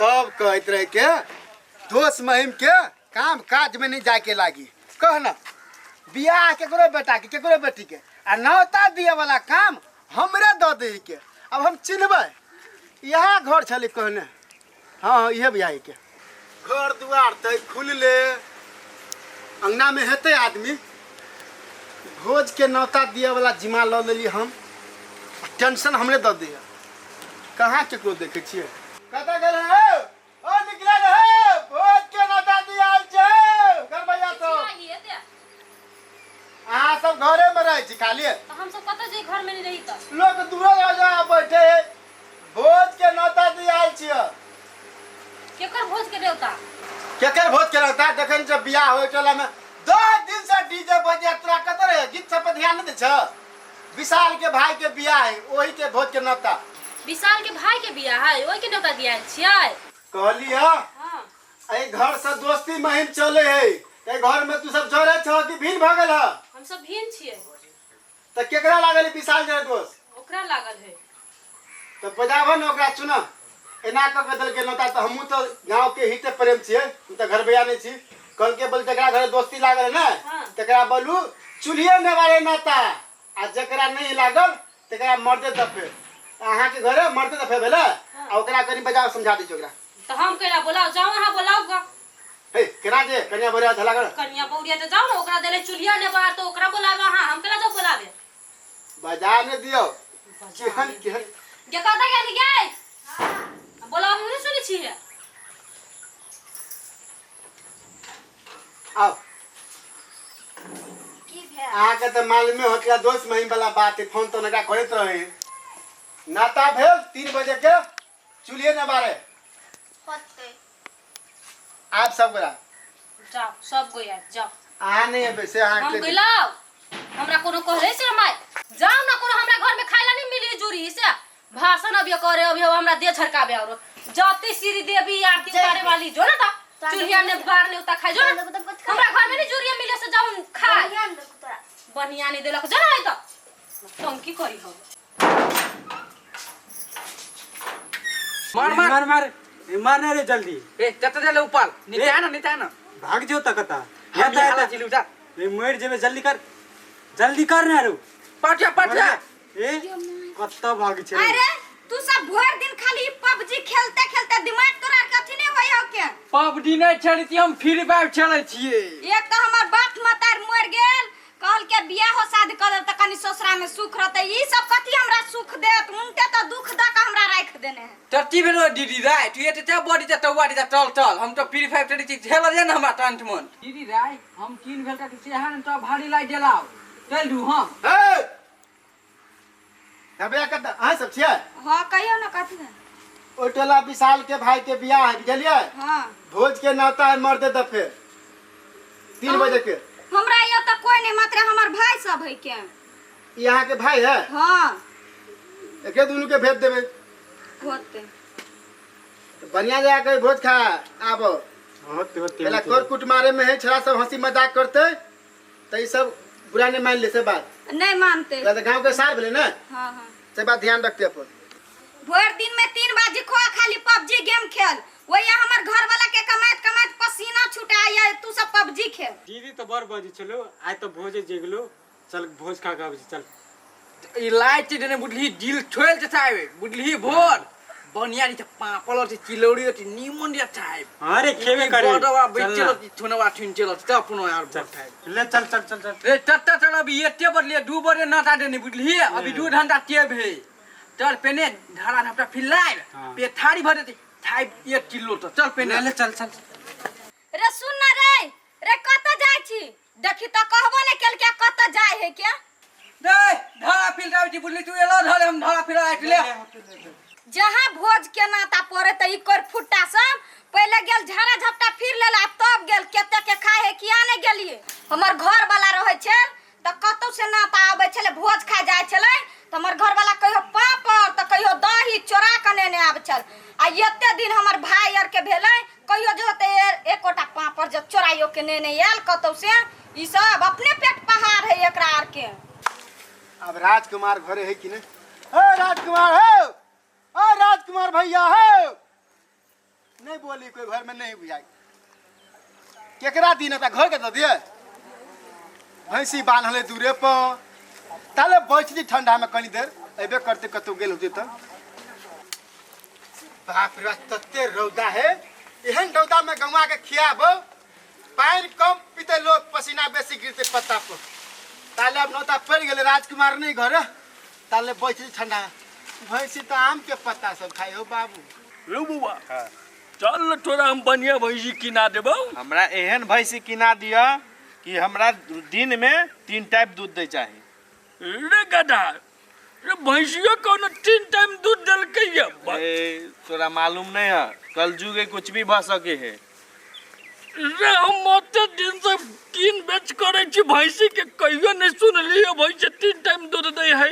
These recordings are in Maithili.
तब कहैत रहे के दोस्त महिम के काम काज में नहीं जाके लागी। कह ना बियाह केकरो बेटा के केकरो बेटी के आ नौता दिए वाला काम हमरे दऽ दै के। अब हम चिन्हबै इएह घर छलै कहने। हाँ इहे बियाह के घर दुआर तऽ खुलले अंगना में हेतै आदमी। भोज के नौता दिए वाला जिम्मा लऽ लेली हम, टेंशन हमरे दऽ दैया। कहाँ केकरो देखै छियै? कतऽ गेल हे? ओ निकले रे, भोज के नौता दिया आयल छै घर भैया सब। अहाँ सब घरे में रहै छी खाली? तऽ हम सब कतऽ जे घर में नहीं रही तऽ लोक दूरो रह जा बैठे है। भोज के नौता दिया आयल छियै। केकर भोज के न्योता? केकर भोज के न्योता? जखन जब बियाह होय टोला में 10 दिन से डीजे बजे तोरा कतऽ रहे? गीत सब पर ध्यान नहीं दै छ? विशाल के भाई के बियाह है, ओही के भोज के न्योता। विशाल के भाई के बियाह है, ओही के न्योता दियाल छियै? कहली हां, हां। एहि घर से दोस्ती महिम चले है, एहि घर में तू सब जरे छ कि भिन्न भ गेल ह? हम सब भिन्न छियै। त केकरा लागल है विशाल जरे दोस्त? ओकरा लागल है। त बजाबह ने ओकरा, सुन एना कऽ के देलकै नोता त हमहूँ तऽ गाँव के हिते प्रेम छियै, हम तऽ घर भैया नहि छी। कहलकै बोल जकरा घरे दोस्ती लागल है ने तकरा बोलू चूल्हिए ने बारे नोता, आ जकरा नहीं लागल तकरा मर्दे दफे। अहाँके घरे मर्दे दफे भेलै? आ ओकरा कनि बजाओ समझा दै छी ओकरा। तऽ हम केना बोलाउ? जाउ अहाँ बोलाउ ग। हे केना जे कनिया बोरिया धला कर। कनिया बौरिया तऽ जाउ ने, ओकरा देले चूल्हिया ने बार तऽ ओकरा बोलाबे अहाँ, हम केना जाउ बोलाबे? बजा ने दियौ। केहन केहन गे कतऽ गेली गे? बोलाबे नहि सुनै छियै। आउ। की भेल? अहाँके तऽ मालूमे होत कि दोस्त महिम वाला बात है, फोन तो नका करैत रहे। नाता भेल 3 बजे के चूल्हे न बारे होतै। आब सब गोरा जाओ सब कोई आब जाओ। अहाँ नहीं अबै से अहाँ हम के गेलाउ, हमरा कोनो कहले से माय जाओ ना, कोनो हमरा घर में खाइला नहीं मिली जूरी से भाषण अभी करे, अभी हमरा दे झरकाबे और जाते श्री देवी आरती उतारे वाली जो ना था चूल्हिया ने बार ने उता खाइ जो ना, हमरा घर में नहीं जूरिया मिले से जाऊं खाए। बढ़िया नहीं देलक जो ना तो टंकी करी हो। मार मार मार मार ए, मार ना रे जल्दी। ए तत दे ले ऊपर नीचे आ ना, नीचे आ ना। भाग जो तकता। हम या हाला चिलू जा। ए मर जेबे, जल्दी कर, जल्दी कर ना रू। पाटिया पाटिया। ए कत्ता भाग छे रे? अरे तू सब भर दिन खाली पबजी खेलते खेलते दिमाग तोरा कथी नहीं होय हो के? पबजी नहीं खेलै छी हम, फ्री फायर खेलै छियै। एक तो हमर बाप मतार मर गेल, कहल के बियाह हो शादी कर त कनी ससुरा में सुख रहते, ई सब कथी हमरा सुख देत? उनते त दुख द के हमरा राख देने है। त की भेलो दीदी राय? तू एते ते बड़ी त तौआ दी त चल चल, हम तो फ्री फायर खेलै छी, खेल जे न हमरा टंट मन। दीदी राय हम तीन भेल त सेहा न त भारी लाइ देलाव चल दू हम। ए भैया कत अहाँ सब छियै? हां कहियो न कथी है। ओइ टोला विशाल के भाई के बियाह है, बुझलियै? हां। भोज के नाता है मर्दे दफे 3 बजे के। हमरा यहाँ त कोई नहीं, मात्र हमर भाई सब है के। ई अहाँ के भाई है? हां। एके दुनू के भेज देबे। होते। बढ़िया जगह के भोज खा आबो। होते होते। पहला कर कुट मारे में है, छड़ा सब हंसी मजाक करते त ई सब बुरा नहीं मान ले से बात। नहीं मानते। तो गांव के सार भेले ना? हां हां। से बात ध्यान रखते अपन। भर दिन में 3 बाजी खो खाली पबजी गेम खेल, वही हमर घर वाला के कमाइत कमाइत पसीना छुटाया, तू सब पबजी खेल। दीदी तो बड़ बजी छलो, आइ तो भोजे जेगलो, चल भोज खा के आबै छी, चल। ई लाइट देने बुझली दिल छोड़ल छै साहेब, बुझली भोर बढ़िया छै, पापड़ छै, चिलौरी छै, नीमन रे साहेब। हाँ रे, खेबे करे। बड़वा चल बैठल ना। छै, थोनवा ठुन चल त अपनो यार चल। भोज खाइब। ले चल चल चल चल। रे तत्ता चल अभी एते बदलिए 2 बजे नाता देने बुझली, अभी 2 घंटा के भे चल पेने धारा धापटा फिलाइब। हाँ। पे थारी भर देते थाई 1 किलो तो चल पेने। ले चल चल। रे सुन ना रे, रे कत जाय छी? देखी त कहबो ने केल के कत जाय है के? रे धारा फिल जाय छी बुझली, तू एलो धरे हम धारा फिल आइ ले। जहाँ भोज के नाता पड़े त ई कर फुट्टा सब पहले गेल झाड़ा झपटा फिर लेला तब गेल, केते के खाए है किया ने गेलिए? हमर घर वाला रहे छै त कतौ से नाता आबै छलै, भोज खा जाय छलै त हमर घर वाला कहियो पापड़ त कहियो दही चोरा के नेने आबै छल। आ एते दिन हमर भाई आर के भेलै कहियो जे होते एकोटा पापड़ जब चोराइयो के नेने आयल कतौ से, ई सब अपने पेट पहाड़ है एकरा आर के। अब राजकुमार घरे है कि नहीं? हे राजकुमार हे, ओ राजकुमार भैया हे, नहीं बोली कोई घर में नहीं बुझाई केकरा दी ता घर के दऽ दिए भैंसी बान्हल है दूरे पर ताले बैठली ठंडा में कनी देर अबे करते कतौ गेल होते तऽ बाप रे बाप, तते रौदा है एहन रौदा में गौवा के खियाबो पानि कम पीते लोग पसीना बेसी गिरते पत्ता पर ताले अब नौता पड़ि गेलै राजकुमार नहीं घर ताले बैठली ठंडा में। भैंसी तऽ आम के पत्ता सब खाइ हो बाबू। रो बौआ चल न तोरा हम बढ़िया भैंसी किना देबौ। हमरा एहन भैंसी किना दिअ कि हमरा दिन में 3 टाइप दूध दे चाही। रे गधा रे भैंसियो कोनो 3 टाइम दूध देलकै ये। ए तोरा मालूम नहीं है कलजुग के कुछ भी भ सके है। रे हम ओते दिन से कीन बेच करे छी भैंसी के कहियो नहीं सुनलियो भैंसी 3 टाइम दूध दे है।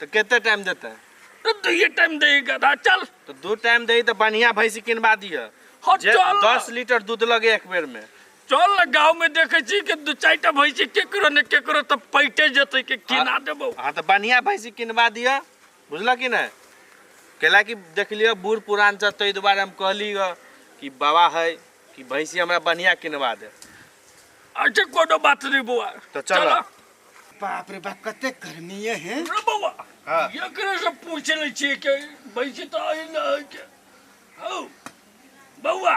तो कितने टाइम देता है? तो 2 टाइम दे गधा। चल तो 2 टाइम दे तो बढ़िया भैंसी किनवा दिअ चल 10 लीटर दूध लगे एक बेर में। चल न गाँव में देखे छी कि 2-4 टा भैंसी केकरो ने केकरो तो पैटे जते के किना देबौ। हाँ तो बढ़िया भैंसी किनवा दिअ बुझल कि नहीं। कैला कि देख लियो बूढ़ पुरान छ तो दुआरे हम कहली कि बाबा है कि भैंसी हमरा बढ़िया किनवा दे। अच्छा कोनो बात नहीं बौआ तो चल। बाप रे बाप कते गर्मी है रे बौआ। हाँ। एकरे से पूछ ले छी कि भैंसी तो आई न के हौ बौआ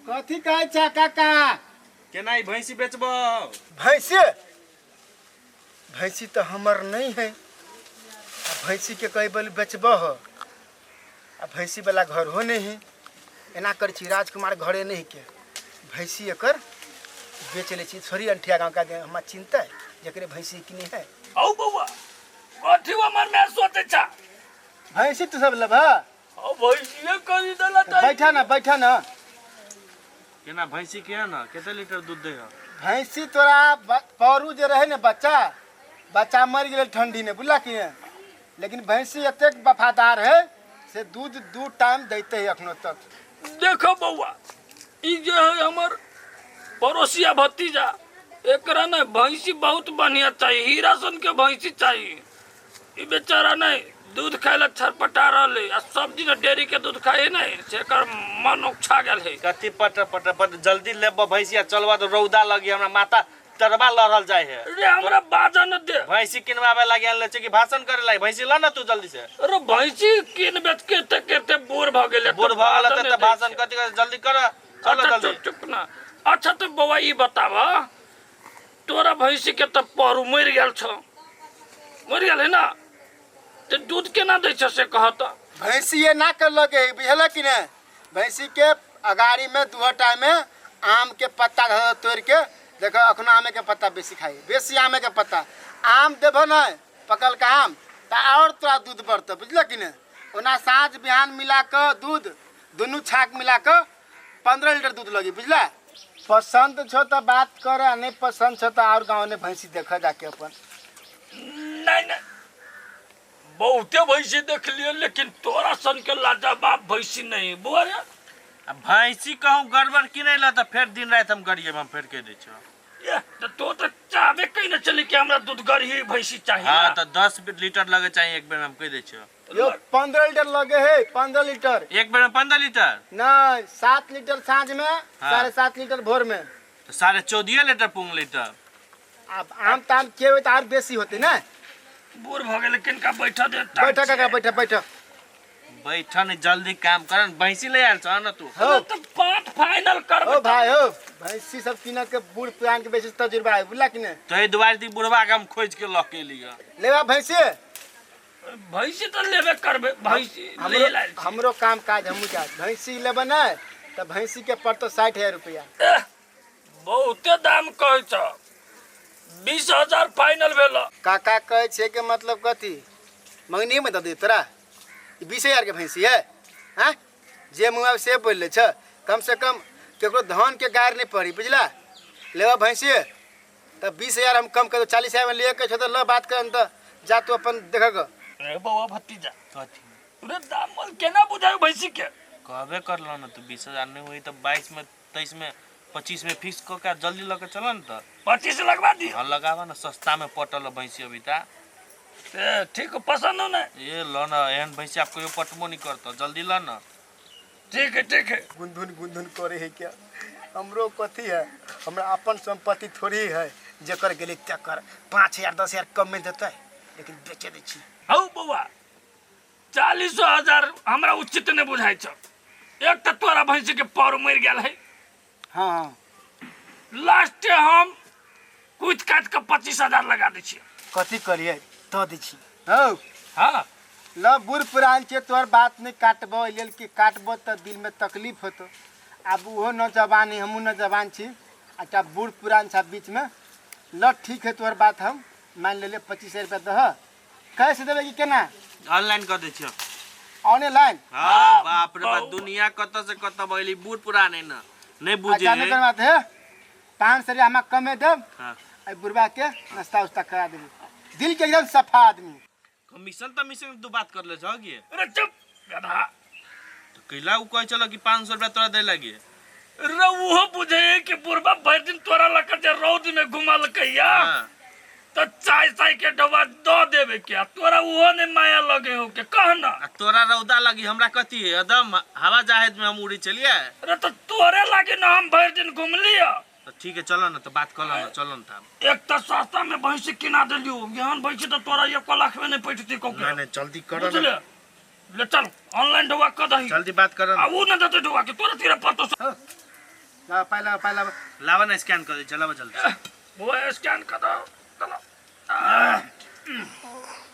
कथी कहै छ काका? केना ई भैंसी बेचबो? भैंसी भैंसी तो हमर नहीं है आ भैंसी के कही बोली बेचबो हो आ भैंसी वाला घर हो नहीं है। एना कर छी राजकुमार घरे नहीं के भैंसी एकर बेच ले छी छोरी अंठिया गाँव का हमरा चिंता है जकरे भैंसी किनी है। हौ बौआ कथी हमर में सोचे छा? भैंसी तू सब लेबह? हौ भैंसीए खरीदला त बैठा ना बैठा ना। केना भैंसी के ना कितने लीटर दूध दे है? भैंसी तोरा परू जे रहे ने बच्चा बच्चा मर गेलै ठंडी ने बुझला कि ने? लेकिन भैंसी एतेक वफादार है से दूध 2 टाइम देते है अखनो तक। देखो बौआ ई जे है हमर पड़ोसिया भतीजा एकरा ने भैंसी बहुत बढ़िया चाहिए हीरा सन के भैंसी चाहिए। ई बेचारा नहीं दूध खाए ला छटपटा रहले आ सब दिन डेयरी के दूध खाए नहीं से एकर मन उकछा गेल है। कथी पट पट पट जल्दी लेब भैंसिया चलवा तो रौदा लगी हमरा माथा तरबा लड़ल जाय है। रे हमरा बाजा न दे। भैंसी किनवावे लागी आनले छै कि भाषण करे लागी? भैंसी ल न तू जल्दी से। अरे भैंसी किन बेच के ते केते बोर भ गेले। बोर भ गेल त भाषण कथी करे जल्दी कर चलो जल्दी। चुप ना। अच्छा तो बौआ ई बतावा तोरा भैंसी के त परू मरि गेल छ मरि गेल है ना ते दूध केना दै छ से कहत? भैंसी ये ना कर लगे बुझल कि ने? भैंसी के अगाड़ी में 2 टाइम में आम के पत्ता तोड़ के देखो अखनो आमे के पत्ता बेसी खाई बेसी आमे के पत्ता आम देबो न पकल का आम त और तोरा दूध बढ़तौ बुझल कि ने? ओना साँझ बिहान मिला के दूध दुनू छाक मिला के 15 लीटर दूध लगी बुझला। पसंद छो तो बात कर आ नहीं पसंद छो तो और गाँव ने भैंसी देख जाके अपन। नहीं नहीं बहुते भैंसी देख लियो लेकिन तोरा सन के लाजवाब भैंसी नहीं बुआ रे। आ भैंसी कहूँ गड़बड़ किनै ला त फेर दिन राति हम गरिएब हम फेर कहि दै छियौ। ये त तो त चाहबे कहि न चली कि हमरा दूध गरही भैंसी चाहिए। हाँ त 10 लीटर लगे चाहिए एक बेर में हम कहि दै छियौ। यो 15 लीटर लगे है 15 लीटर एक बेर में 15 लीटर नहीं 7 लीटर साँझ में। हाँ। 7.5 लीटर भोर में तो 14.5 लीटर पुंग लीटर। अब आम ताम के होय त और बेसी होते ना। बूढ़ भ गेल किनका बैठा दे बैठा काका बैठा बैठा बैठा नहीं जल्दी काम करन भैंसी ले आयल छ न तू। हो तो बात फाइनल कर ओ भाई हो भैंसी सब किन के बूढ़ पुरान के बेसी तजुर्बा है बुझला कि ने? तै दुआरे दी बुढ़वा के हम खोज के ल के लिया। लेबा भैंसी? भैंसी तो लेबे करबे भैंसी ले लायल छी। हमरो काम काज हमू जा भैंसी लेबे नै त भैंसी के पड़तो 60,000 रुपया। बहुते दाम कहै छ 20,000 फाइनल भेल। काका कहै छै के मतलब कथी मंगनी में दऽ दे तोरा 20,000 के भैंसी है हाँ जे मुँह से बोल ले छ कम से कम केकरो धान के गार नहीं पड़ी बुझला। लेबा भैंसी तब 20,000 हम कम कर 40,000 में लिए के छ त ल बात करन त जा तू अपन देखग। रे बौआ भतीजा कथी रे दाम मोल केना बुझायो भैंसी के? कहबे करलो न तू 20,000 नहीं हुई त 22 में 23 में 25 में फिक्स क के जल्दी लके चल न त 25 लगवा दी। हां लगावा न सस्ता में पटल भैंसी अभी ता ए ठीक पसंद हो न ए ल न एहन भैंसी आप कहियो पटबो नहीं करतो जल्दी ल न। ठीक है ठीक है। गुनधुन गुनधुन करे है क्या? हमरो कथी है, हमरा अपन संपत्ति थोड़ी है जेकर गेली तेकर 5,000 10,000 कम में देतै, लेकिन बेचे दै छी। हौ बौआ 40,000 हमरा उचित नहीं बुझाइ छ। एक त तोरा भैंसी के पर मरि गेल है। हाँ लास्ट हम कुछ काट के 25,000 लगा दै छियै। कथी करियै दऽ दै छी। हौ हाँ ल बूढ़ पुरान छै, तोहर बात नहीं काटबो, एहि लेल कि काटबो तऽ दिल में तकलीफ होतो। आब ओहो नौजवान है, हमहूँ नौजवान छी, अच्छा बूढ़ पुरान छ बीच में। ल ठीक है तोहर बात हम मान लेलियै। 25,000 रुपया दह, कैसे देबै कि केना? ऑनलाइन कर दै छियै। ऑनलाइन? हाँ बाप रे बाप, दुनिया कत से कत भइली, बूढ़ पुरान है ना नहीं बुझे अच्छा नहीं बात है। 500 रुपया हमरा कमे देब। हाँ। बुढ़वा के नाश्ता उस्ता करा देबे, दिल के एकदम सफा आदमी। कमीशन तमीशन तू बात कर ले छौ की? अरे चुप गधा। तो कैला उ कहै छलो कि 500 रुपया तोरा दे लागी? रे उहो बुझे कि बुढ़वा भरि दिन तोरा लग जे रौद में घुमलकैया। हाँ। तो चाय चाय के डब्बा दऽ देबे क्या तोरा? उहो ने माया लगे हो के कह ना। आ तोरा रौदा लगी हमरा कथी है, एकदम हवा जाहेद में हम उड़ी चलिए। अरे तो तोरे लागे ना हम भरि दिन घुमलिया। तो ठीक है चलो ना, तो बात कर ना, चलो ना तब। एक तो सस्ता में भैंसी किना देलियो, एहन भैंसी तो तोरा 1 लाख में नहीं पैठती को। नहीं नहीं जल्दी करो ना। बुझले? ले चल ऑनलाइन ढोवा कर दही, जल्दी बात करो आ उ न देते ढोवा के तोरा तेरा पतो। ला पाइला पाइला लावा ना, स्कैन कर दे, चलावा जल्दी। वो स्कैन कर दो, चलो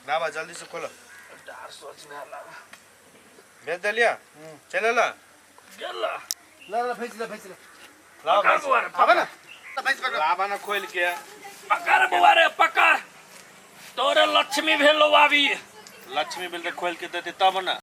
लावा जल्दी से खोलो। डार सोच में लावा भेज देलिया, चले ला गेला। ला ला भैंस ला भैंस ला लावा आवा ना भैंस पकड़। लावा ना खोल के पकड़ बुआ रे पकड़, तोरे लक्ष्मी भेलो आबी। लक्ष्मी भेल खोल के देते तब ना।